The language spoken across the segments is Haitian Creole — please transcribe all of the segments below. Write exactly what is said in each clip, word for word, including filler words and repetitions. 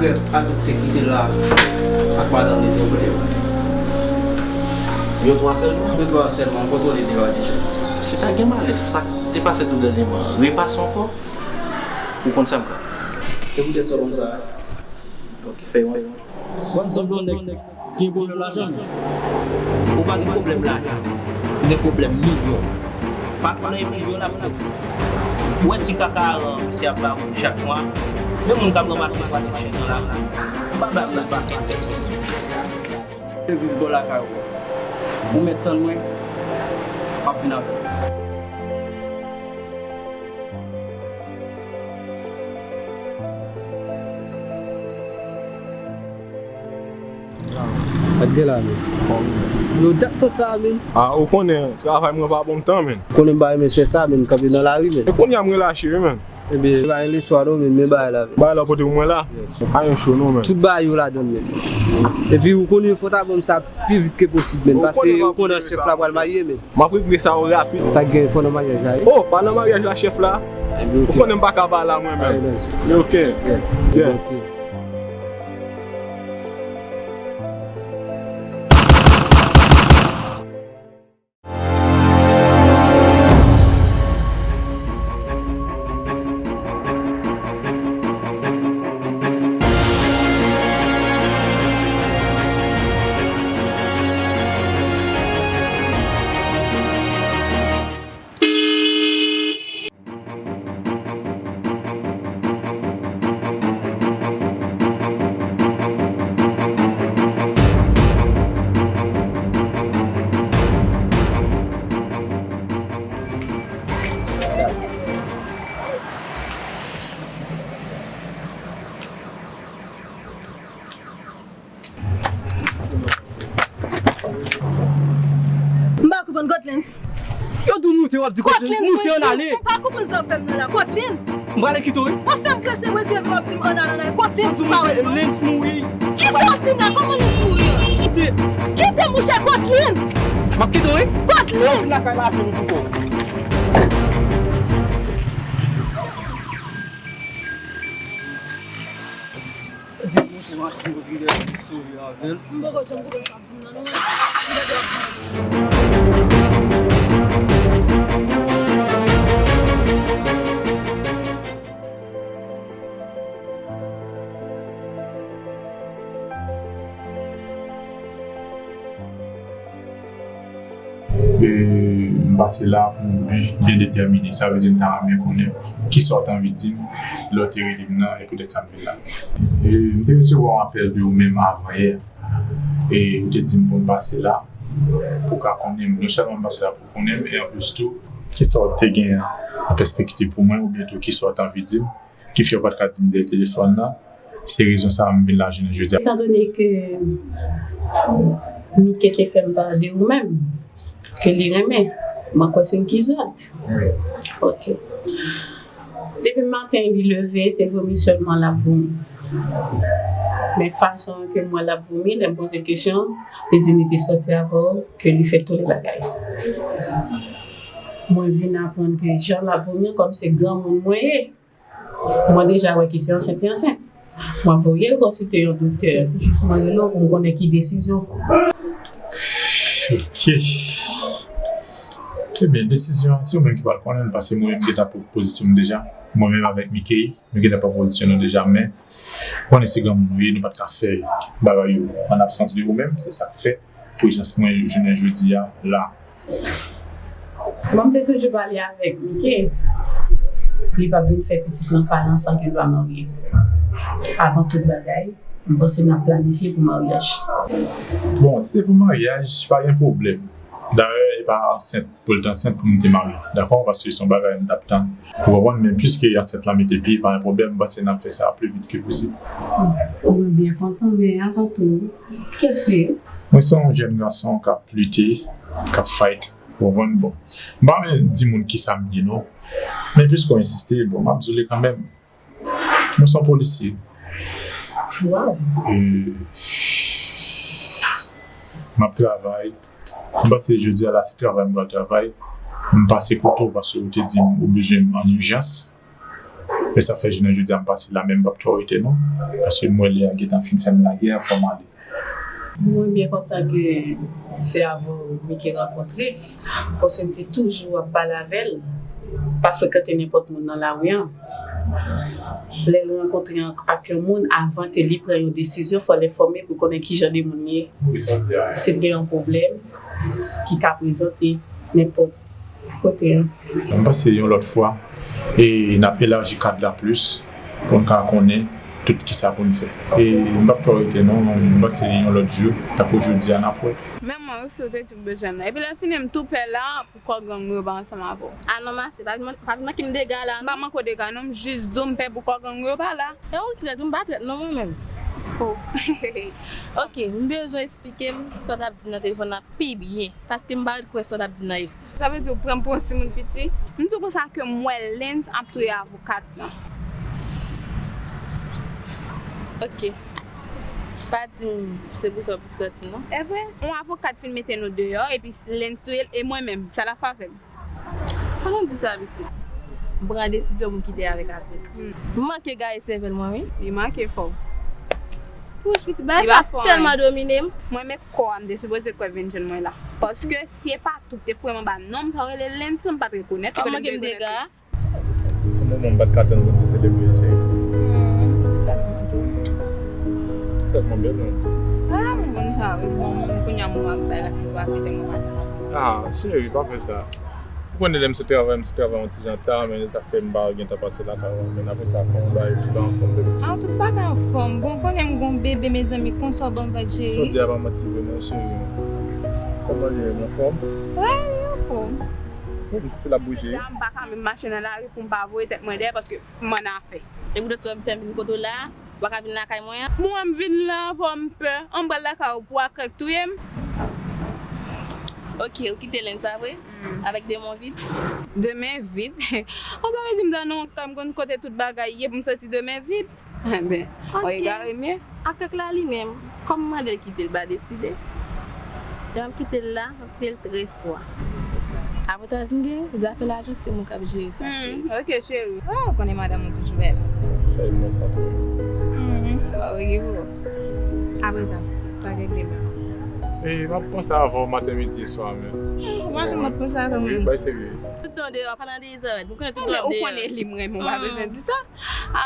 Frè, a tout sekirite la ak madanm li te kote yo. Yo twa sèlman? Yo twa sèlman, m kontwole de yo deja. Si ta gen malè, sa k te pase tou dènyèman an repase ankò? Ou konn sa m ka. Se poutèt sa w konn sa. Ok, fè yon. Bann sanblon nèg gen pwoblèm lajan, men. Ou pa gen pwoblèm lajan. Ou gen pwoblèm milyon. Pa konnen milyon l ap fè. Ou wè ti kaka a misye ap ba ou chak mwa. Men moun k ap ranmase pratèk chen nan lari. Ou pa ba moun pa fè. Legliz bò lakay ou. Ou mèt tann mwen. M ap vin avè w. Sa k gen la menm? Yo dat tan sa menm. Ah, ou konnen travay mwen pa ban m tan menm. Ou konnen m pa renmen fè sa menm, kanpe nan lari menm. E kounye a m relache wi menm. Ebyen, pa gen lechwa non menm, men bagay la menm. Bagay la pote pou mwen la. Pa gen cho non menm. Tout bagay yo ladan menm. Epi ou konnen fò ta ban m sa pi vit ke posib menm, paske ou konnen chèf la pral marye menm. M ap regle sa yo rapid. Sa k gen, fò nan maryaj la wi. Oh, pa nan maryaj la chèf la. Ou konnen m pa ka ba la mwen menm. Men ok. Yeah. M pa konprann Godlens. Yo di w moute, w ap di Godlens, moute ann ale. M pa konprann sa w ap fè m nan la. Godlens. M prale kite w wi. W ap fè m prese, prese, epi w ap di m ann ale, ann ale. Godlens, m pa wè non. Lens mouri. Kisa w ap di m la? Kòman Lens mouri an? Kite. Kite mouche Godlens. M ap kite w wi. Godlens. Lens. Lakay la, apre nou pou kò. Di m se machin yo ki lè sove avè l. M poko janm konprann sa w ap di m nan non. E, m pase la pou yon bi byen detèmine. Sa vle di m ta renmen konnen kisa w t anvi di m lè w te rele m nan, e poutèt sa m vin la. E, m te resevwa yon apèl de ou menm avan yè. E ou te di m pou m pase la, pou w ka konnen m. Non sèlman m pase la pou w konnen m, e anplis tou, kisa w te gen an pèspektiv pou mwen, oubyen tou kisa w t anvi di m, ki fè w pa t ka di m dèyè telefòn nan. Se rezon sa a m vin la jounen jodi a. Etandone ke Mike te fè m pale de ou menm, ke li renmen, mwen kwè se ou ki zòt. Wi. Ok. Depi maten li leve, se vomi sèlman l ap vomi. Men fason ke m wè l ap vomi, lè m poze l kesyon, li di li te sòti avè w, ke li fè tout bagay. Mwen vin aprann ke jan l ap vomi an, kòm se granmoun mwen ye, mwen deja wè ke se ansent li ansent. Mwen voye l konsilte yon doktè. Jis mwen rele w pou m konnen ki desizyon. Ok. Ebyen, desizyon an, se ou menm ki pral konnen l, paske mwen menm m gentan pran pozisyon m deja. Mwen menm avèk Mickey, nou gentan pran pozisyon nou deja, men ou konnen se granmoun nou ye, nou pa t ka fè bagay yo an absans de ou menm, se sa k fè prezans mwen jounen jodi a la. Mwen, m te toujou pale avèk Mike, li p ap vin fè pitit nan kay lan san ke l pa marye. Avan tout bagay, m panse n ap planifye pou maryaj. Bon, si se pou maryaj, pa gen pwoblèm. Dayè, e pa ansent pou l t ansent pou m te marye, dakò? Paske se yon bagay m t ap tann. Ou konprann? Men piske ansent lan mete pye, pa gen pwoblèm, m panse n ap fè sa pli vit ke posib. Mwen byen kontan, men avan tou, kiyès ou ye? Mwen se yon jèn gason k ap lite, k ap fight. Ou konprann? Bon, m pa renmen di moun kisa m ye non. Men piske w ensiste, bon, m ap di w li kanmenm. Mwen se yon polisye. Wow. E, m ap travay. M panse jodi a la, se travay m pral travay. M pase kote w paske ou te di m ou bezwen m an ijans. Men sa fè jounen jodi a m pase la, men m p ap twò rete non. Paske m wè lè a gentan fin fè m lagè, fò m ale. Mwen byen kontan ke se avè w Mike rankontre, paske m te toujou ap pale avè l. Pa frekante nenpòt moun nan lari an. Lè l rankontre ak yon moun, avan ke li pran yon desizyon, fò l enfòme pou konnen ki jan de moun li ye. Si l gen yon pwoblèm ki ka prezante nenpòt kote a. M panse yon lòt fwa, e n ap elaji kad la plis pou n ka konnen tout kisa pou n fè. E m p ap twò rete non, m panse yon lòt jou, tankou jodi a, n ap wè. Men mwen wi, fi w te di w bezwen m nan. Epi lè fini m tou pè la pou kò gang yo pa ansanm avè w. A non, mase, pa vin, pa vin manke m dega la. M pa manke w dega non, m jis di w m pè pou kò gang yo pa la. E ou trèt, m pa trèt non mwen menm. Oh. Ok, m bezwen eksplike m sa w t ap di m nan telefòn nan pi byen, paske m pa ret kwè sa w t ap di m nan. Sa vle di w pran m pou yon timoun piti? M di w konsa ke m wè Lens ap touye avokat lan. Ok. Pa di m se pou sa w soti non. E vre, yon avokat fin mete nou deyò, epi Lens touye l, e mwen menm, sa l ap fè avè m? Sa nou di sa, pitit? M pran desizyon pou m kite avèk Agrèk. M manke gaye sèvèl mwen, wi. Li manke fò. Wouch, pitit, bagay sa fò, tèlman domine m. Mwen, men kò a m te sipoze kwè vin jwenn mwen la. Paske si e pa tou k te foure m anba non m, sa w rele Lens, m pa t rekonèt. Kòman ke m dega? Se moman m pa t ka tann pou n te selebre, cheri. Tèlman bèl, non? Ah, m konn sa, wi. Bon, kounye a m ap bay lak nou pa fete mwen pase la. Ah, cheri, pa fè sa. Ou konnen lè m sot travay, m sot travay yon ti jan ta, men sa fè m pa gentan pase lakay ou. Men apre sa, kòman bagay, tout bagay anfòm, bebe? Ah, tout bagay anfòm. Bon, konnen m gon bebe, mezanmi, konsa w ban m vag, cheri. Sa w di a pa manti vre, non, cheri. Kòman li ye, m anfòm? Wi, li anfòm. Wi, m santi l ap bouje. Sa, m pa ka menm mache nan lari pou m pa voye tèt mwen dèyè, paske m ann afè. E poutèt sa w fè m vin kote w la a? Ou pa ka vin lakay mwen an? Mwen, m vin la, fò m pè. An m pral lakay ou pou Agrèk touye m. Ok, ou kite Lens, pa vre? Avèk de men vid? De men vid? An sa vle di m ta nan yon kay, m konn kote tout bagay ye pou m soti de men vid? Enben, ou egare m ye. Agrèk la li menm, kòm m mande l kite l pa deside, lè m ap kite l la, m ap kite l trè swa. Avantaj m gen, zafè lajan se mwen k ap jere sa, cheri. Ok, cheri. Oh, ou konnen madanm ou toujou bèl. Sa, se mwen sa tou. Bon, ok, bon. Apre sa, sa regle menm. E, m ap panse avè w maten, midi e swa menm. Ou pa janm ap panse avè mwen. Wi, bay serye. Tout tan deyò, pa nan dezòd. Ou konnen tout tan deyò. Ou konnen li m renmen, ou pa bezwen di sa.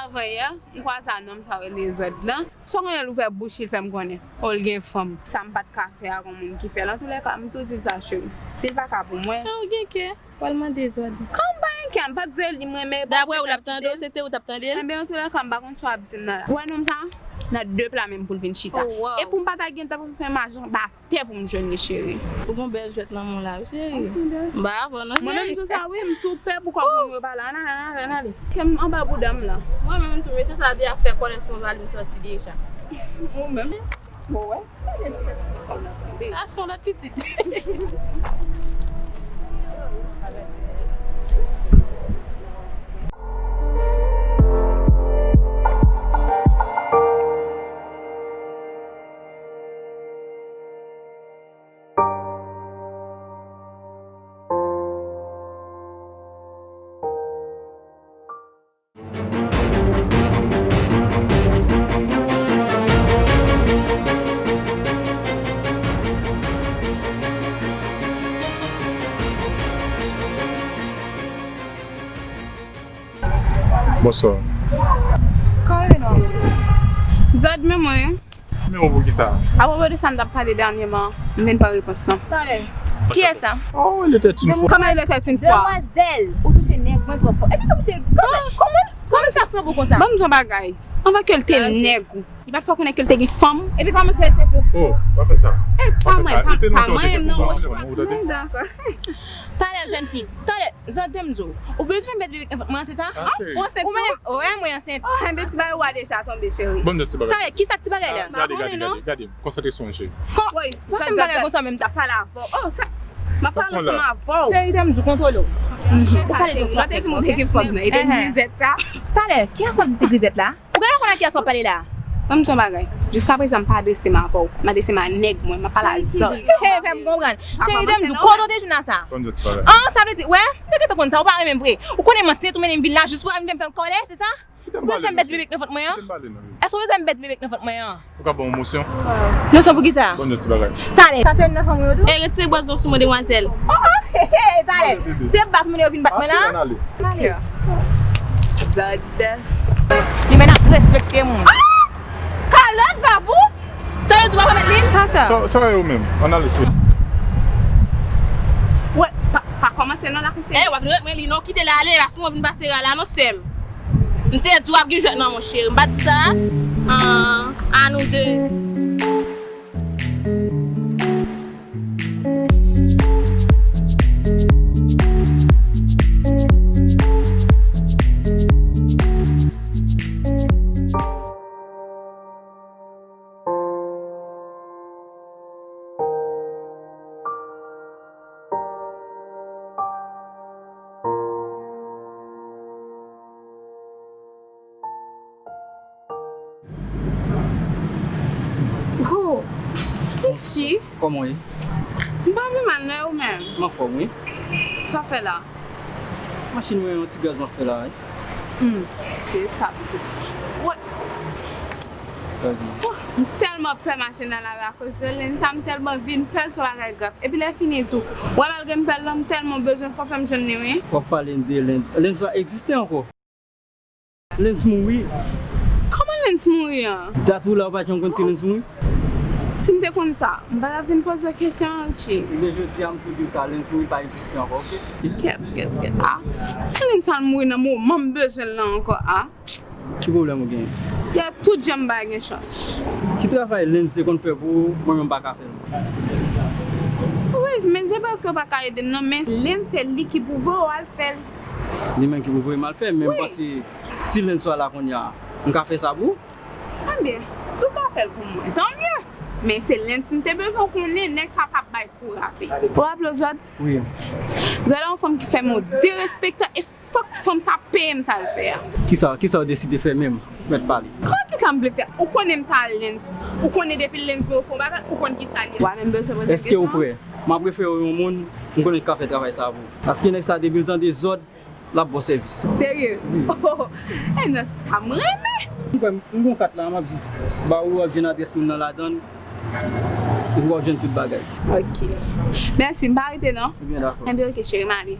Avan yè, m kwaze a nonm sa yo rele Zòd lan. Sa w konnen l ouvè bouch li, l fè m konnen. O, l gen fanm. Sa m pa t ka fè ak yon moun ki fè l. Antoulèka, m tou di l sa, cheri. Si l pa ka pou mwen. An, ou gen kè. W al mande Zòd. Kòm m pa gen kè, m pa t di w li m renmen. Daprè ou, l ap tande w, se te ou t ap tande l? Enben, antoulèka, m pa konn sa w ap di m nan la. Ou wè nonm sa? Nan de pla menm pou l vin chita. E pou m pa ta gen tan pou m fè mache anba tè pou m jwenn li, cheri. Ou gon bèl jwèt nan men w la, wi, cheri. M pa avè w non, cheri. Mwen menm tou sa, wi, m tou pè pou kò gang yo pa la. Ann ale, ann ale, ann ale. Kè m anba bouda m la. Mwen menm tou, mesye sa deja fè kòlè sou m, li sòti deja. Ou menm. Bon, wè. Sa se yon lòt pitit. Bonswa. Kòman w ye non? Zòd, men mwen. Men w pou kisa? Apwopo de sa n t ap pale dènyèman, m vin pran repons lan. Talè. Kiyès sa? Oh, il était une fois. Kòman il était une fois? Demwazèl, ou touche nèg mwen twò fò. Epi tou touche, kòman, kòman, kòman sa pran pou konsa? Ban m di yon bagay. Anvan ke l te nèg ou, li pa t fè w konnen ke l te gen fanm? Epi kòman se l te fè? Oh, pa fè sa. E pa mwen, pa mwen, non, wòch pa mwen, dakò. Talè, jèn fi, talè. Zòd, tande m di w, ou bezwen bèt bebe k nan vant mwen an, se sa? Ah, cheri. Ou mennen, wè mwen ansent. Oh, enben ti bagay ou a deja tonbe, cheri. Bon, ti bagay. Talè, kisa k ti bagay la? Gade, gade, gade, gade. Konsantre sou mwen, cheri. Kò, pa fè m bagay konsa menm. M t ap pale avè w. Oh, sa, m ap pale ansanm avè w. Cheri, tande m di w, kontwole w. Ou pale de fòk nèg mwen. Talè, kiyès w ap di ti grizèt la? Ou genlè konn ak kiyès w ap pale la? Ban m di w yon bagay. Jiskaprezan, m pa adrese m avè w. M adrese m a nèg mwen. M ap pale a zòt. Hey, fè m konprann. Cheri, de m di w, kote w te jwenn a sa? An, sa vle di, wè, m te gentan konn sa, ou pa renmen m vre. Ou konnen m ansent, ou mennen m vin la jis pou w vin fè m kòlè, se sa? Ou bezwen m pèdi bebe k nan vant mwen an? Èske ou bezwen m pèdi bebe k nan vant mwen an? Ou ka ban m yon mosyon? Mosyon pou kisa? Ban m yon ti bagay. Talè. Sa se youn nan fanm ou yo tou? E, retire bwazon sou mwen, demwazèl. Oh, oh, he, he, talè. Se bak mwen yo vin bat mwen la? Ann ale. Ann ale. Zòd. Li menm ap respekte moun. Ah! Kalòt vagabon! Sa yo di w pa konn met li? Sa, sa. Sa, sa yo menm. Ann ale tou. Wè, pa, pa kòmanse non la konsa. E, w ap ret mwen li non, kite l ale, la si w vin pase la non, sè m. M te di w ap gen jwèt nan men w, cheri. M pa t di sa? An, a nou de. Oh, Richie. Kòman w ye? M pa pi mal non, e ou menm? M anfòm, wi. Sa w fè la? Machin mwen yon ti gaz m ap fè la, wi. Hmm, se sa pitit. Wè. Oh, m tèlman pè mache nan lari akoz de Lens sa, m tèlman vin pè l se yon bagay grav. Epi lè fini tou, wè malgre m pè l lan, m tèlman bezwen fò fè m jwenn li, wi. W ap pale m de Lens. Lens pa egziste ankò. Lens mouri. Kòman Lens mouri an? Dat ou la, ou pa janm konn si Lens mouri? Si m te konn sa, m pa t ap vin poze w kesyon an, Richie. Ebyen, jodi a, m tou di w sa, Lens mouri, li pa egziste ankò, oke? Kèt, kèt, kèt. Ah, Lens al mouri nan moman m bezwen l lan ankò, ah. Ki pwoblèm ou genyen? Yè, tout jan m pa gen chans. Ki travay Lens te konn fè pou ou, mwen menm m pa ka fè l? Wi, men se pa ke w pa ka ede m non, men Lens se li ki pou voye w al fè l. Li menm ki pou voye m al fè l, men m panse si Lens pa la kounye a, m ka fè sa pou ou? Ebyen, si w ka fè l pou mwen, tanmye. Men se Lens m te bezwen konnen, nèg sa p ap bay kou rape. Ou raple w Zòd? Wi. Zòd a yon fanm ki fè m yon derespektan e fòk fanm sa peye m sa l fè a. Kisa, kisa w deside fè menm? Mèt pale. Kòman kisa m vle fè? Ou konnen m ta Lens. Ou konnen depi Lens vle w fè yon bagay, ou konn kisa l ye. Ou pa menm bezwen poze kesyon. Èske ou prè? M ap refere w yon moun m konnen ki ka fè travay sa pou ou. Paske nèg sa depi l tande Zòd, l ap ba w sèvis. Serye? Wi. Oh, e nan sa m renmen. M kwè m gon kat la, m ap jis ba ou, w ap jwenn adrès moun nan ladan l, epi w ap jwenn tout bagay. Ok. Mèsi, m pa rete non. Ebyen, dakò. Ebyen, ok, cheri, m ale.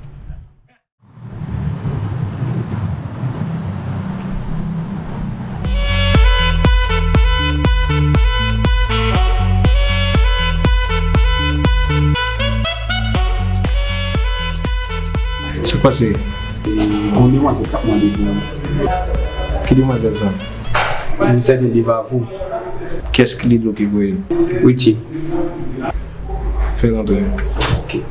Sa k pase? Yon demwazèl k ap mande pou ou. Ki demwazèl sa? Une certaine Devavou. Kiyès ki li di w ki voye l? Richie. Fè l antre. Ok.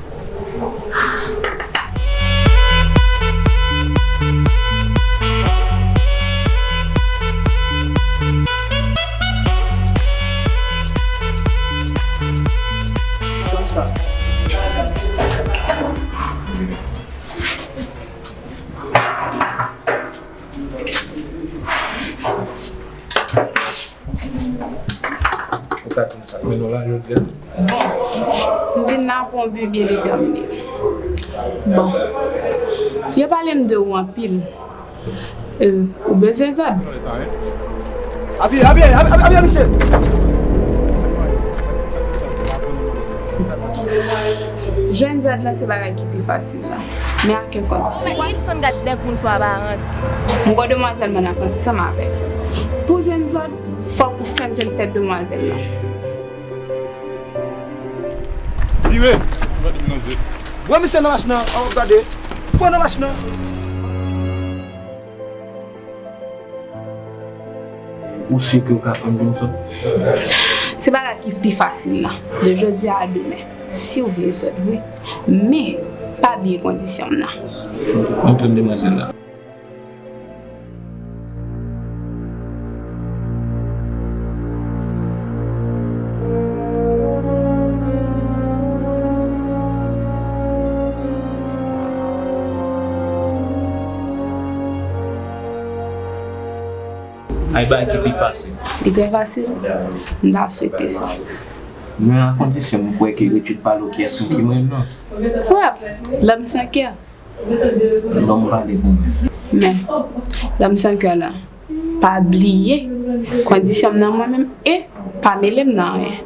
Ou ka konn sa. Men nou la jodi a. Bon, m vin la pou yon bi byen detèmine. Bon, yo pale m de ou anpil. Euh, ou bezwen Zòd? Abiye, abiye, abiye, abiye, misye! Jwenn Zòd la se bagay ki pi fasil la, men ak yon kondisyon. Ou pa sispann gad nèg moun sou aparans. M gon demwazèl m an avans ansanm avè l. Pou jwenn Zòd, fòk ou fè m jwenn tèt demwazèl la. Vire! Gade m nan je. Wè misye nan machin nan, an w ap gade. Pran nan machin nan. Ou si ke w ka fè m jwenn Zòd? Se bagay ki pi fasil la, de jodi a demen, si w vle Zòd vre. Men, pa bliye kondisyon m nan. Montre m demwazèl la. A Yon bagay ki pi fasil. Li trè fasil. M ta swete sa. Men a kondisyon m kwè ke Richard pa lou ki èske ki mwen nan. Frap, lòm san kè. Lòm pale pou mwen. Men, lòm san kè la, pa bliye kondisyon m nan mwen menm e pa mele m nan anyen.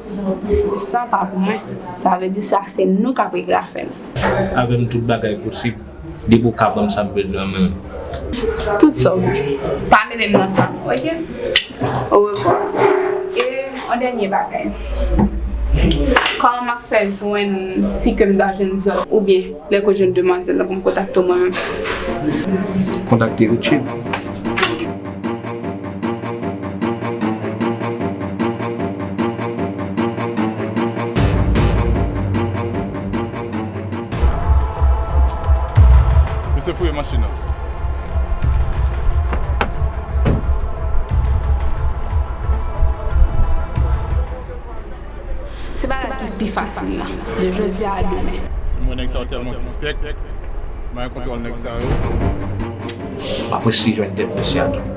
San pa pou mwen, sa vle di sa se nou k ap regle afè nou. Avè m tout bagay posib. Depi w ka ban m sa m bezwen an mwen menm. Tout sa w vle. Pa mele m nan sa nou, oke? Orevwa. E yon dènye bagay. Kòman m ap fè jwenn si ke m ta jwenn zòt oubyen lè ke w jwenn demwazèl la pou m kontakte w mwen menm? Kontakte Richie. Mesye fouye machin nan. Se bagay ki pi fasil la, de jodi a demen. Si mwen nèg sa yo tèlman sispèk, mwen kontwòl nèg sa yo. M ap resi jwenn tèt mesye a tou.